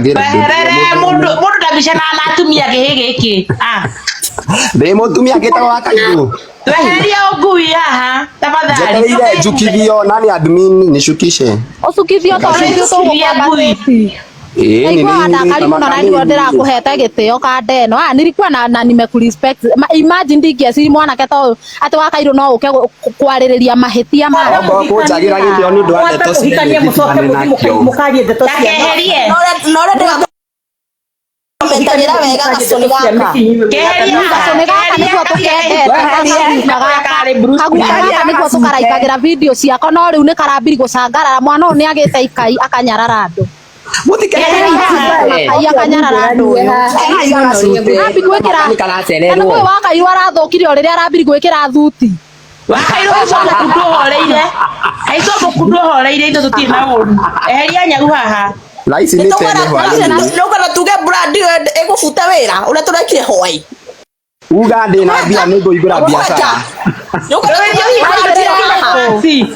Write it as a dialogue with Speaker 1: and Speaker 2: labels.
Speaker 1: Weherere mundu mundu ndabicanaga na atumia gĩhĩ gĩkĩ. Ah.
Speaker 2: Ndĩ mũtumia ngĩtagwo wa Kairũ.
Speaker 1: Twehererie ũngui haha tafadhali.
Speaker 2: Njetereire njukithio nani admin nishukishe.
Speaker 3: Ũcukithio tondũ ithuĩ tũgũkwambatĩtie.
Speaker 2: Ĩĩ nĩ
Speaker 3: Naigua ndakari mũno na niguo ndĩrakũhete gĩtĩo kanda ĩno. Ah, nilikuwa na nimekurespect. Imagine ndingĩeciri mwanake ta ũyũ atĩ wa Kairũ no ũke kwarĩrĩria mahĩtia make.
Speaker 2: Okorwo kũnjagĩra gĩtĩo nĩ ũndũ wa
Speaker 4: Mwambe
Speaker 2: ndeto
Speaker 4: mũhikanie mũcoke mũthiĩ mũkarie ndeto cia
Speaker 1: Takeherie.
Speaker 5: No ũrĩa ndĩramentagira wega gacũni gaka.
Speaker 1: Keheria.
Speaker 3: Gacũni gaka nĩguo tũkendete, kaguka gaka. Kaguka gaka nĩguo tũkaraikagĩra video ciako no rĩu nĩ karambiri gũcangarara mwana ũyũ nĩ agĩte ikai akanyarara andũ. Makai akanyarara andũ ũyũ. Ambi gwĩkĩra na nĩ wa Kairũ arathũkire o rĩrĩa arambiri gwĩkĩra thuti.
Speaker 1: Wakairũ aico mũkundu ũhoreire. Aico mũkundu ũhoreire ithuĩ tũtirĩ na ũru. Eheria nyaru haha.
Speaker 2: Thaa ici nĩ tene hwaĩ-inĩ.
Speaker 5: Nĩũkwenda tuge brand ĩyo ĩgũbuta wĩra ũrĩa tũrekire hwaĩ.
Speaker 2: Uga ndĩ na mbia nĩ ngũhingũra biacara.
Speaker 5: Nĩũkwenda tuge brand ĩyo haha.
Speaker 1: Si.